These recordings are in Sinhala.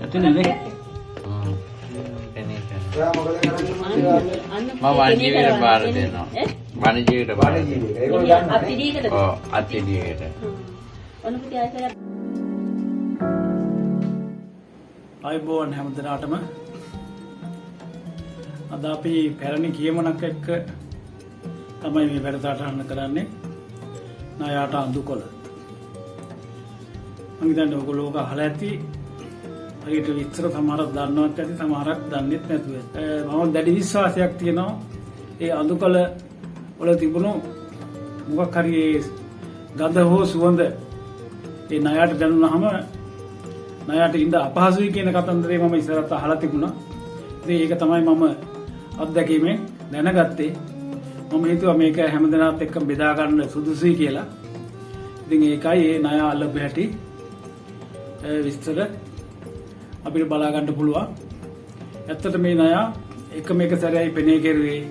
ඇතිනේ නේ. මම වනජීවියට බාර දෙනවා. වනජීවියට බාර දෙනවා. අතිඩියකටද? ඔව් අතිඩියකට. ඔන්න පුතේ ආයෙත් ආයුබෝවන් හැම දිනාටම. අද අපි පැරණි කියමනක් එක්ක තමයි මේ වැඩසටහන කරන්නේ. ණයාට අඳුකොළ. මං හිතන්නේ ඔයගොල්ලෝ ඕක අහලා ඇති. හරියට විස්තර සමහරක් දන්නවත් ඇති, සමහරක් දන්නෙත් නැතුව ඇති. මම දැඩි විශ්වාසයක් තියෙනවා ඒ අඳුකොළ වල තිබුණු මොකක් හරි ඒ ගඳ හෝ සුවඳ ඒ ණයාට දැනුනහම ණයාට ඉඳ අපහසුයි කියන කතන්දරේ මම ඉස්සරහට අහලා තිබුණා. ඉතින් ඒක තමයි මම අත්දැකීමෙන් දැනගත්තේ. මම හිතුවා මේක හැමදෙනාත් එක්ක බෙදා ගන්න සුදුසුයි කියලා. ඉතින් ඒකයි ඒ ණය අල්ලපු හැටි විස්තර අපිට බලා ගන්න පුළුවන්. ඇත්තට මේ ණය එකම එක සැරේයි පෙනේ කෙරුවේ.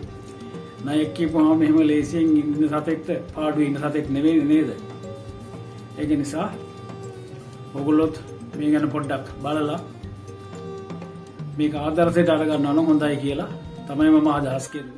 ණයෙක් කියපුවාම මෙහෙම ලේසියෙන් ඉන්න සතෙක්ට පාඩුවේ ඉන්න සතෙක් නෙවෙයි නේද? ඒක නිසා ඔයගොල්ලොත් මේ ගැන පොඩ්ඩක් බලලා මේක ආදර්ශයට අරගන්නවා නම් හොඳයි කියලා තමයි මම අදහස් කෙරුවේ.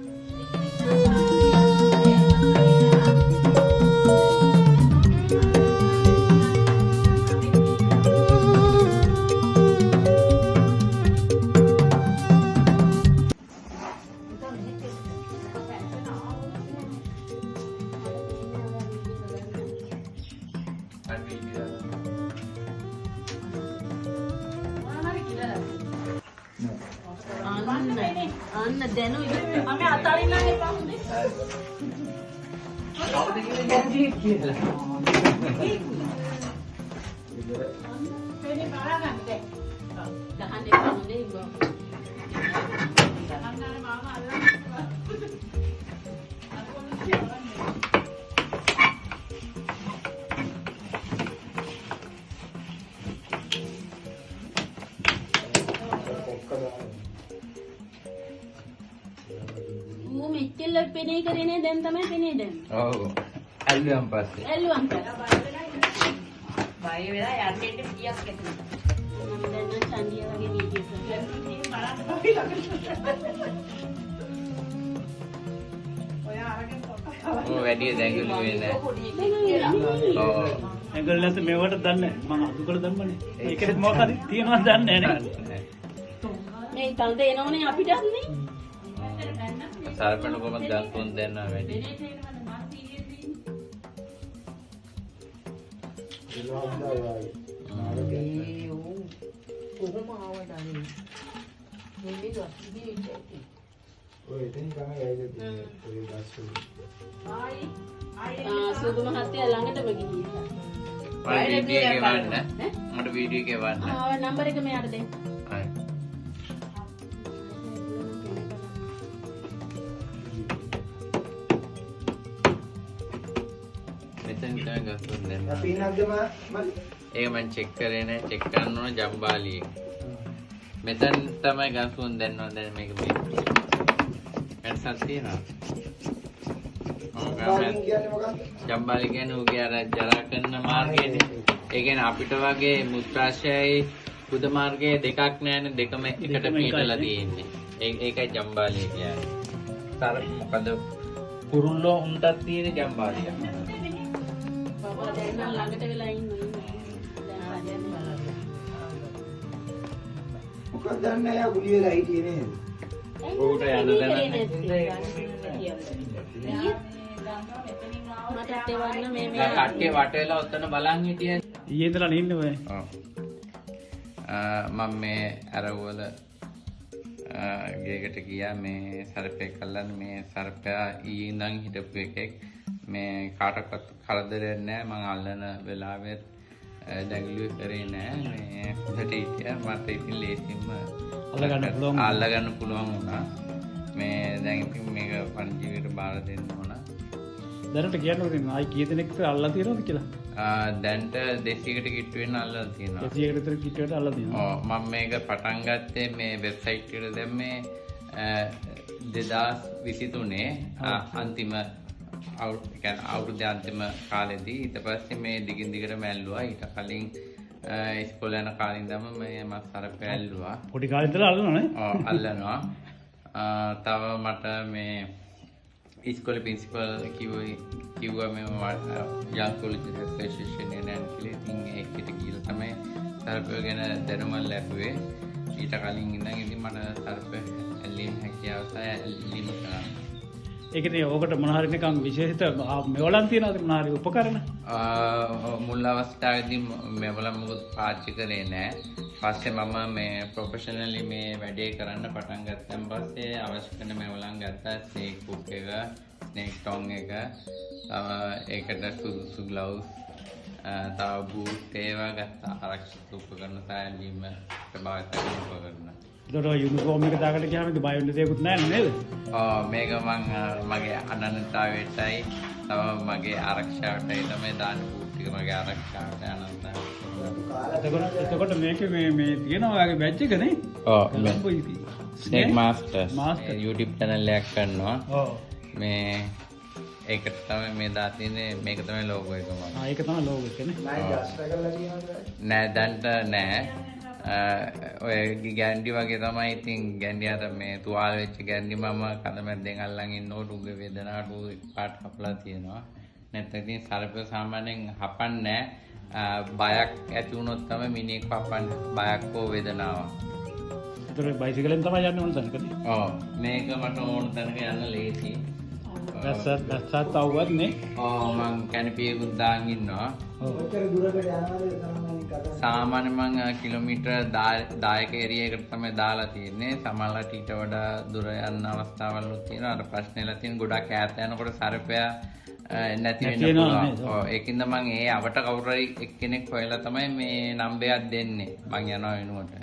අන්න දැනු මම අතාරින්නම් එපා හොඳේ. පෙනේ බලා ගන්න දැන්. ගහන්න එපා හොඳේ ඉබ්බා. අන්න මාමා අල්ලන්න. ඌ මෙච්චර පෙනේ කරේ නෑ, දැන් තමයි පෙනේ දැම්මේ. ඔව්. ඇල්ලුවන් පස්සේ. ඇල්ලුවන් පස්සේ. බය වෙලා යන්න එන්න විදියක් ඇති. මම දැන් නම් චන්දියා වගේ වීඩියෝ කරනවා. බලන්න බයි ළඟට. ඔය අරගෙන පොට්ටක් ඔව් වැඩි දැඟලුවේ නෑ. ඔව්. ඇඟල් නැත මේවට දන්නේ නැහැ. මං අඳුකොළ දැම්මනේ. ඒකෙත් මොකක් හරි තියෙනවද දන්නේ නැහැ නේ. මේ තඳ එනෝනේ අපිටත් නේ. සර්පණ කොහොමද දන් තුන් දෙන්නවා වැඩි. කොහොම ආවද අනේ? මේ මේ ගස් ඉන්නේ. ඔය එතනින් තමයි ඇවිල්ලා තියෙන්නේ ඔය ගස් වල. ආ සුදු මහත්තයා ළඟටම ගිහිල්ලා. මට වීඩියෝ එක එවන්න. මට වීඩියෝ එක එවන්න. ආ ඔය නම්බර් එක මෙයාට දෙන්න. හරි. මෙතන තමයි ගස් වල දෙන්න. අපි ඉන්නද්ද මල්ලි? ඒක මං චෙක් කරේ නෑ. චෙක් කරන්න ඕන ජම්බාලියේ. මෙතන තමයි ගස් වල දෙන්න ඕන. දැන් මේක මේ වෙනසක් තියෙනවා. කියන්නේ මොකක්ද? ජම්බාලි කියන්නේ ඌගේ අර ජරා කරන මාර්ගයනේ. ඒ කියන්නේ අපිට වගේ මුත්‍රාශයයි කුද මාර්ගයේ දෙකක් නෑනේ, දෙකම එකට පිටලා තියෙන්නේ. ඒකයි ජම්බාලිය කියන්නේ. සර මොකද කුරුල්ලෝ උන්ටත් තියෙන ජම්බාලිය. බබා දැන් නම් ළඟට වෙලා ඉන්නේ. දැන් බලන්න. මොකක්ද දන්නේ නෑ යා ගුලි වෙලා හිටියේ නේද? ඌට යන්න දැනන්නේ. මටත් එවන්න මේ මේ කට්ටිය වට වෙලා ඔතන බලන් හිටියේ. ඊයේ ඉඳලා ඉන්නේ ඔය. ඔව්. මම මේ අරවල ගේකට ගියා මේ සර්පෙක් අල්ලන්න. මේ සර්පයා ඊයේ ඉඳන් හිටපු එකෙක්. මේ කාටවත් කරදරයක් නෑ. මං අල්ලන වෙලාවෙත් දැඟලුවේ කරේ නෑ. මේ හොඳට හිටියා. මට ඉතින් ලේසියෙන්ම අල්ලගන්න පුළුවන්. අල්ලගන්න පුළුවන් වුණා. මේ දැන් ඉතින් මේක වනජීවියට බාර දෙන්න ඕන. දැනට කියන්න ඉතින් ආයි කී දෙනෙක් විතර අල්ලලා තියෙනවද කියලා? දැන්ට 200කට කිට්ටු වෙන්න අල්ලලා තියෙනවා. 200කට විතර කිට්ටු වෙන්න අල්ලලා තියෙනවා. ඔව් මම මේක පටන් ගත්තේ මේ වෙබ්සයිට් එකට දැම්මේ 2023 අන්තිම අවුරුද්දේ අන්තිම කාලෙදී. ඊට පස්සේ මේ දිගින් දිගටම ඇල්ලුවා. ඊට කලින් ඉස්කෝලේ යන කාලේ ඉඳන්ම මේ මම සර්පය ඇල්ලුවා. පොඩි කාලේ ඉඳලා අල්ලනවා නේ? ඔව් අල්ලනවා. තව මට මේ ඉස්කෝලේ ප්‍රින්සිපල් කිව්වා මේ යං කොලෙජ් ඇසෝසියේෂන් එන යන්න කියලා. ඉතින් ඒකට ගිහලා තමයි සර්පය ගැන දැනුම ලැබුවේ. ඊට කලින් ඉඳන් ඉතින් මට සර්ප ඇල්ලීම හැකියාව සහ ඇල්ලීම කරන්න. ඒ කියන්නේ ඕකට මොන හරි නිකන් විශේෂිත මෙවලම් තියනවද මොන හරි උපකරණ? මුල් අවස්ථාවේදී මෙවලම් මොකුත් පාවිච්චි කරේ නෑ. පස්සේ මම මේ ප්‍රොෆෙෂනලි මේ වැඩේ කරන්න පටන් ගත්තන් පස්සේ අවශ්‍ය කරන මෙවලම් ගත්තා. ස්නේක් හුක් එක, ස්නේක් ටොං එක, තව ඒකට සුදුසු ග්ලව්ස්, තව බූට් ඒවා ගත්තා. ආරක්ෂිත උපකරණ සහ ඇල්ලීමට භාවිත කරන උපකරණ. එතකොට ඔය යුනිෆෝම් එක දාගෙන ගියාම ඉතින් බය වෙන්න දෙයක්වත් නැහැ නේද? ඔව් මේක මං මගේ අනන්‍යතාවයටයි තව මගේ ආරක්ෂාවටයි තමයි දාන්නේ බූට් ටික මගේ ආරක්ෂාවට අනන්‍යතාවය. එතකොට මේකේ මේ මේ තියෙනවා ඔයාගේ බැජ් එක නේ? ඔව් ස්නේක් මාස්ටර්ස් YouTube channel එකක් කරනවා. ඔව් මේ ඒකට තමයි මේ දා තියෙන්නේ. මේක තමයි ලෝගෝ එක මම. ආ ඒක තමයි ලෝගෝ එක නේ. නෑ ජස්ට් කරලා තියෙනවද? නෑ දැන්ට නෑ. ඔය ගැන්ඩි වගේ තමයි. ඉතින් ගැන්ඩි අර මේ තුවාල වෙච්ච ගැන්ඩි මම කඳ මැද්දෙන් අල්ලන් ඉන්නකොට උගේ වේදනාවට ඌ එක්පාරට හපලා තියෙනවා. නැත්නම් ඉතින් සර්පය සාමාන්‍යයෙන් හපන්නේ නෑ. බයක් ඇති වුණොත් තමයි මිනිහෙක් හපන්නේ. බයක් හෝ වේදනාවක්. ඒතර බයිසිකලෙන් තමයි යන්න ඕන තැනක නේ? ඔව් මේක මට ඕන තැනක යන්න ලේසි. වැස්සත් අවුවත් නේ? ඔව් මං කැනපියකුත් දාන් ඉන්නවා. කොච්චර දුරකට යනවද සාමාන්‍යයෙන් කතා? සාමාන්‍ය මං කිලෝමීටර් 10ක ඒරියා එකට තමයි දාලා තියෙන්නේ. සමහරවිට ඊට වඩා දුර යන අවස්ථාවලුත් තියෙනවා. අර ප්‍රශ්නෙලා තියෙන ගොඩක් ඈත යනකොට සර්පයා නැති වෙන්න පුළුවන්. ඔව් ඒකින්ද මං ඒ අවට කවුරු හරි එක්කෙනෙක් හොයලා තමයි මේ නම්බරයක් දෙන්නේ. මං යනවා වෙනුවට.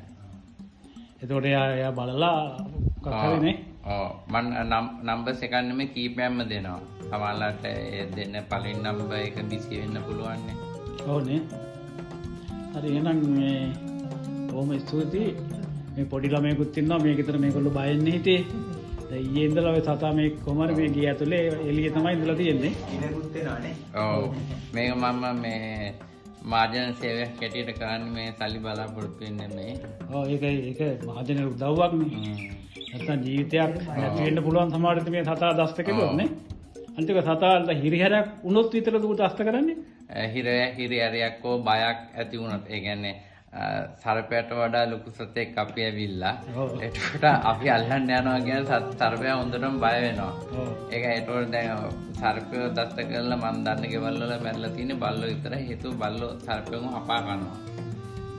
එතකොට එයා බලලා මොකක් හරි නේ? ඔව් මං නම්බර්ස් එකක් නෙමෙයි කීපයක්ම දෙනවා. සමහරවිට ඒ දෙන්න පළවෙනි නම්බර් එක බිසි වෙන්න පුළුවන් නේ. ඔව් නේ. හරි එහෙනම් මේ බොහොම ස්තුතියි. මේ පොඩි ළමයෙකුත් ඉන්නවා. මේ ගෙදර මේගොල්ලෝ බය වෙන්නේ හිටියේ. දැන් ඊයේ ඉඳලා ඔය සතා මේ කොහොම හරි මේ ගේ ඇතුලේ එළියේ තමයි ඉඳලා තියෙන්නේ. ඉනකුත් එනවා නේ. ඔව් මේක මම මේ මහජන සේවයක් හැටියට කරන්නේ මේ සල්ලි බලාපොරොත්තු වෙන්නේ නෙමෙයි. ඔව් ඒක මහජන උදව්වක් නේ. නැත්තම් ජීවිතයක් නැති වෙන්න පුළුවන් සමහරවිට මේ සතා දෂ්ට කෙරුවොත් නේ. අනිත් එක සතා හිරිහැරයක් වුණොත් විතරද ඌ දෂ්ට කරන්නේ? හිරිහැරයක් හෝ බයක් ඇති වුණොත් ඒ කියන්නේ සර්පයට වඩා ලොකු සතෙක් අපි ඇවිල්ලා එතකොට අපි අල්ලන්න යනවා කියන්නේ සර්පයා හොඳටම බය වෙනවා. ඒක ඒතකොට දැන් සර්පයෝ දෂ්ට කරලා මං දන්න ගෙවල් වල මැරලා තියෙන්නේ බල්ලෝ විතරයි. හේතුව බල්ලෝ සර්පයන්ව හපා කනවා.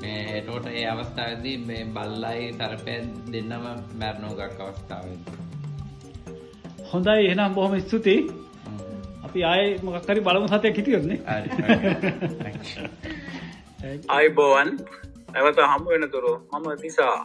මේ එතකොට ඒ අවස්ථාවේදී මේ බල්ලයි සර්පයා දෙන්නම මැරෙන උගක් අවස්ථාවේදී. හොඳයි එහෙනම් බොහොම ස්තුතියි. අපි ආයේ මොකක් හරි බලමු සතෙක් හිටියොත් නේ. හරි. ආයුබෝවන්. නැවත හමු වෙනතුරු මම දිසා.